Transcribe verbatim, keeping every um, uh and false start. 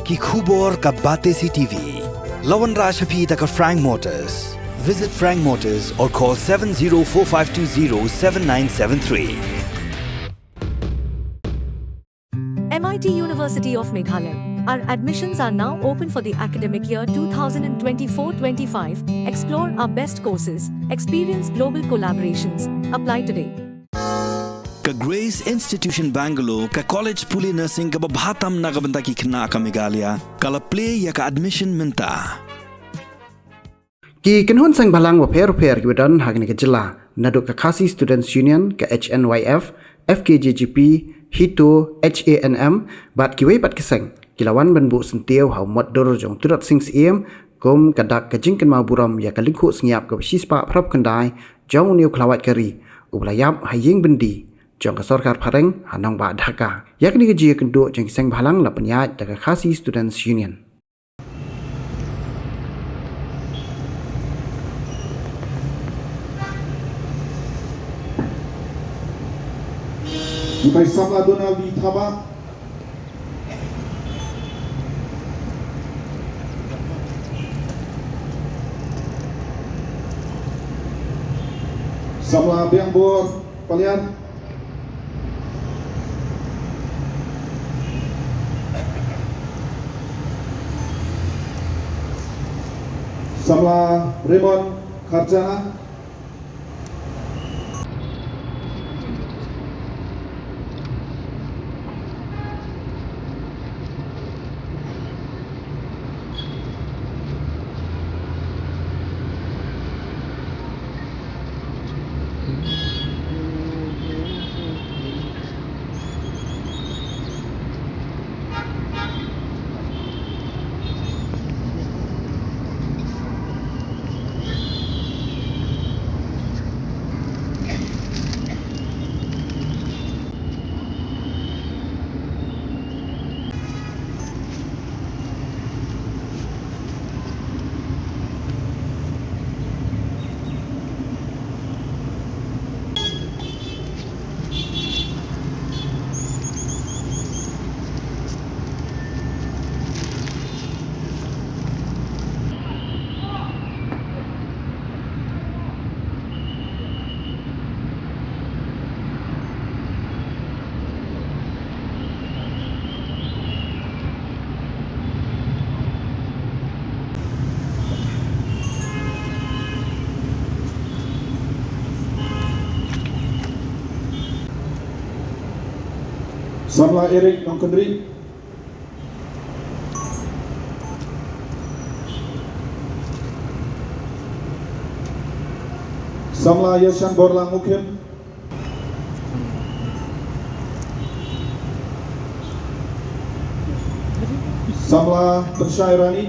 Ki khubor ka Batesi T V. La wanrah sha phi da ka Frank Motors. Visit Frank Motors or call seven zero four five two zero seven nine seven three. M I T University of Meghalaya. Our admissions are now open for the academic year two thousand twenty-four twenty-five. Explore our best courses, experience global collaborations. Apply today. Ka Grace Institution Bangalore, ka college pule nursing kaba bha tam na ka bynta ki khynnah ka Meghalaya, ka la plie ïa ka admission mynta. Ki kynhun seng bhalang bapher bapher kiba don ha kane ka jylla, naduh ka Khasi Students Union, ka H N Y F, F K J G P, HITO, H A N M, bad kiwei pat ki seng, ki la wan ban buh syntiew ha u mot dur jong u Tirot Sing Syiem, kum ka dak ka jingkynmaw burom ïa ka lyngkhuh sngi ïap kaba shispah phra phew khyndai jong une u khlawait ka ri, uba la ïap ha ïing byndi jong ka sorkar phareng ha nongbah Dhaka. Ïa kane ka jingïakynduh jong ki seng bhalang la pynïaid da ka Khasi Students Union. Samla Donald D Thabah. Samla Biangbor Palian. Samla Raymond Kharjana. Samla Eric Nongkynrih. Samla Yashan Borlang Mukhim. Samla Pynshai Rani.